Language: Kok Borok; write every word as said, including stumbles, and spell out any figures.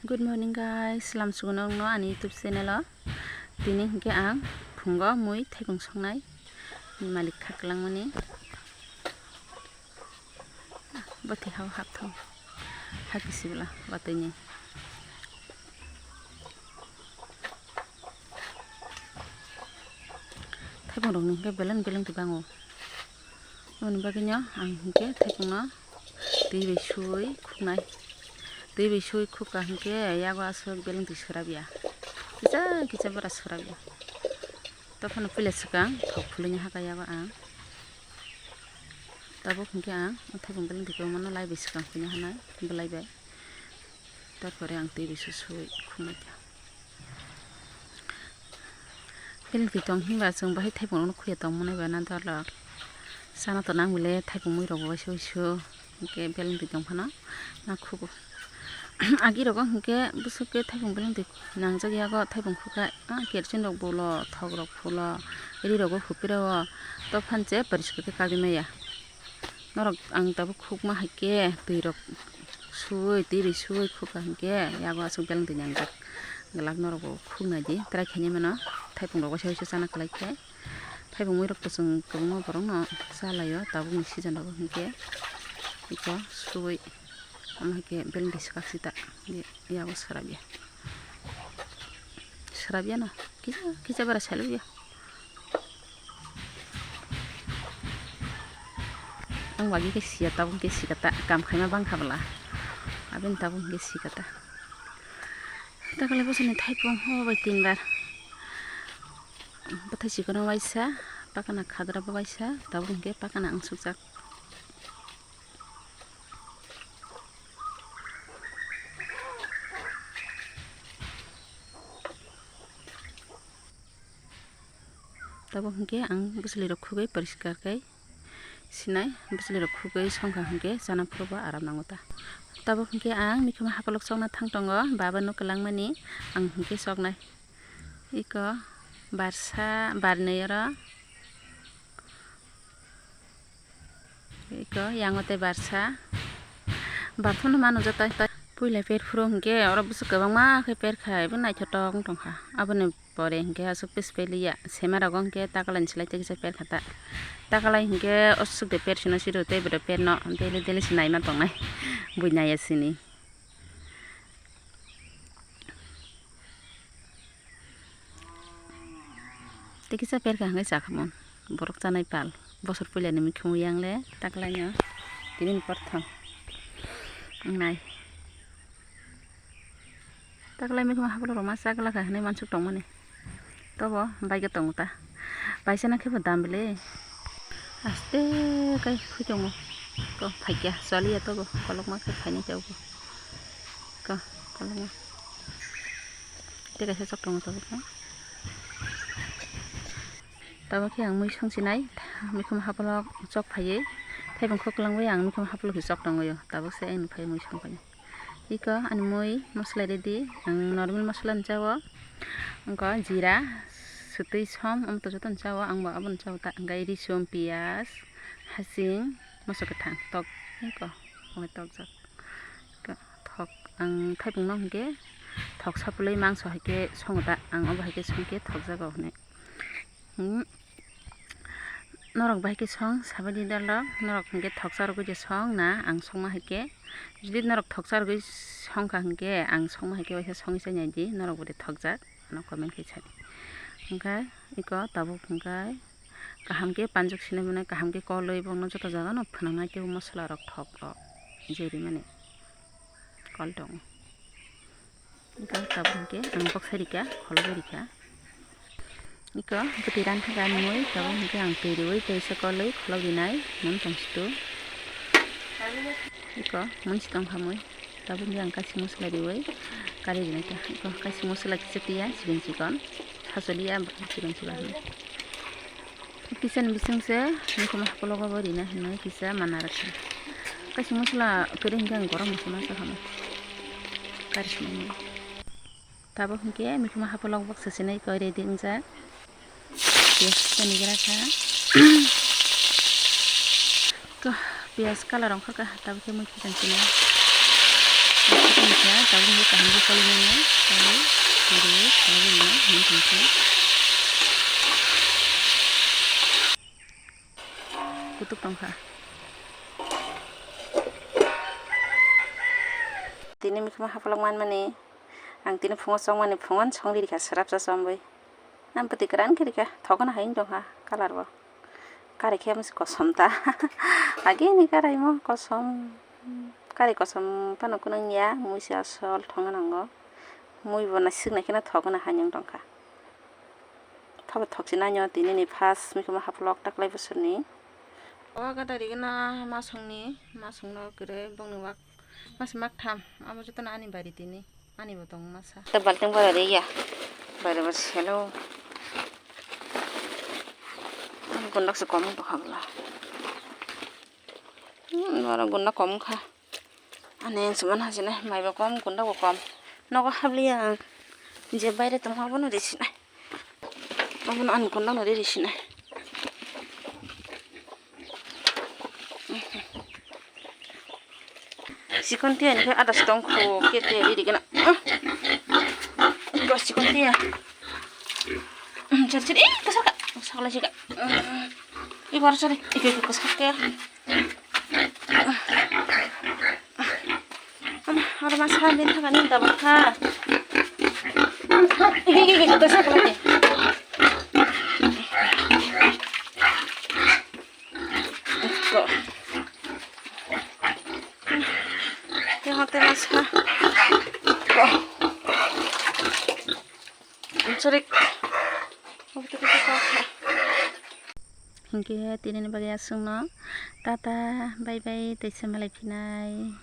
Good morning guys, salam sugunokno ani YouTube channel o. Tini hinkhe ang phungo mui thaipung songnai malik kha kwlangmani. Bati hao hapthong ha kisibla batwini. Thaipung rokni hinkhe beleng beleng twi bango. Aboni bagwino ang hinkhe thaipungno twi bai suwi khuknai. Twi bai suwi khukha hinkhe yago aswk beleng twi swrapya. Kisa kisa bara swrapya. Tophano pila swkang thok phulwini haka yago ang. Tabuk hinkhe ang thaipung beleng twi kwbangmano lai bai swkang phulwini hanai belai bai. Tarpore ang twi bai suwi khuknai kha. Beleng twi tong hinba chwng bahai thaipung rokno khuya tong mwnai ba na dol rok. Chana to nang bile thaipung mui rok bo waisa waisa hinkhe beleng twi tong phano na khugo. Agi rogo hinkhe bwswk khe thaipung beleng twi nangjak yago thaipung khukha kerosene rok bulo thok rok phulo ri rogo hupirawo to phanche poriskar khe kagwi maya. Norok ang tabuk khukma hai khe twi rok suwi twi bai suwi khukha hinkhe yago aswk beleng twi nangjak. Glak norok bo khuknai di try khainai mano thaipung rok waisa waisa chana kwlai khe. Thaipung mui rok to chwng kwbangma borok no cha lai o tabuk ni season rogo hinkhe iko suwi omo hai khe beleng twi swkak sita yago swrapya swrapya no kisa kisa bara salibya. Ang bagi khe siya tabuk khe sikata kam khaima bangkha bwla aboni tabuk khe sikata. Takle bosoni thaipung ho bai tinbar bwthai chikon waisa pakana khadra bo waisa tabuk hinkhe pakana ang sukjak. Tabuk hinkhe ang bwchwlwi rok khugwi poriskar khe sinai, bwchwlwi rok khugwi songkha hinkhe chana phuru bo aram nango ta. Tabuk hinkhe ang mikhumu hapalok chokna thang tongo, baba nuk kwlangmani ang hinkhe choknai. Iko barsa barnwi oro. Iko yango tei barsa. Barsa no mano joto. Puila per phuru hinkhe oro bwswk kwbangma khe per khai bo naithotok wng tongkha. Aboni pore hinkhe aswk pis peliya sema rogo hinkhe takalani slai tei kisa per kha ta. Takalai hinkhe aswk de per sino siro tei bwrwi per no daily daily se naima tongnai. Bui naiya sini. Tei kisa per kha hwnwi chakhamung borok chanai pal bosor puilani mikhumu yang le taklaino tini ni portham wngnai. Taklai mikhumu haplo rwma chakla kha hwnwi mansuk tongmani tobo baikhe tongo ta baisana khe bo dam bele aste kai khui tongo ko phaikya choliya tobo kolokma khe phainai khe obo ko kolokma. Tei kaisa chok tongo tabuk khe. Tabuk khe ang mui songchinai, mikhumu haplo chok phaiwi, thaibung khok kwlangwi ang mikhumu haplo khe chok tongwi o. Tabuk se ani phai mui songphai. Iko ani mui moslai ready, ang normal moslani cha o. Wngkha jira, swtwi som, omoto jotono cha o, ang bo abono cha o ta. Hwnkhe risum, piyaj, hasing, moso kwthang, tok, iko, omo tokjak. Thok ang thaibung no hinkhe thok sapulwi mangso hai khe songo ta ang obo hai khe song khe thok jago hinwi. Hmm. Norok bai khe song sabaidi dal rok norok hinkhe thok cha rwgwi je song na ang songma hai khe jodi norok thok cha rwgwi song kha hinkhe ang songma hai khe waisa songwi chai nai di norok bo de thok jak ano comment khai sadi. Hinkhe iko tabuk hinkhe. Kaham khe panjak sinai mwnai, kaham khe kolwi bokno joto jaga no phwnang nai tei mosola rok thok rok je rimani kol tongo. Iko tabuk hwnkhe ang boksa rikha, kholobwi rikha. Iko bwtwi rantha kha mui, tabuk hwnkhe ang twi riwi tei se kolwi kholobwi nai mun tong situ. Iko mun si tong kha mui, tabuk hwnkhe ang kaisa mosola riwi kari rinai ta. Iko kaisa mosola kisa tiya chikon chikon, sacholiya chikon chikon. Kisa ni bising se mikhumu hapologo bo rina hinwi kisa mana rwkha. Kaisa mosola kwrwi hinkhe ang gorom mosola sakha mo. Kari swnamwi. Tabuk hinkhe mikhumu hapolok boksa sinai koi ready wngjak. Piyaj kisa ni gra kha. Ko piyaj colour ongkha kha tabuk khe mui kisa sinai. Kha, tabuk kaham khe kolomani, tei twi rwi salai rwna hwn tongkha. Kutuk tongkha. Tini mikhumo haphlok manmani, ang tini phungo chongmani, phungo songri rikha, swrapsa chomwi. Ang bwtwi kwran khe rikha, thokgwna hai wng tongkha colour bo. Kari khe masa kosom ta. Agini karaimo kosom. Kari kosom phano kunung ya, mui se asol thongna nango. Mui bo naisik nai kheno thokgwna hai wng tongkha. Thobo thokchinaino tinini first mikhumo haphlok taklai bosorni. O gada rigna masongni, masongno kwrwi bongni wak masa maktham, amo jotono ani bari tini. Ani bo tong masa. Ta balting bara re ya. Bara bara selo. Ani gundak se kom to habla. Hmm, bara gunda kom kha. Ani suman hasine mai bo kom, gunda bo kom. Nogo habliya. Je baire tong abono risina. Abono ani gunda no risina. Chikon tiya ni ada stong kho ke te ri gana. Ko chikon tiya. Chal chal, eh, kasaka. Sakla chika. Ibor chari. Iko iko kasaka. Aro masa bin thangani dabakha. Iko iko iko kasaka. Ko. Te hote masa. Ko. Surik. Hinkhe tinini bagwi aswkno tata, bye bye, teisa malai phinai.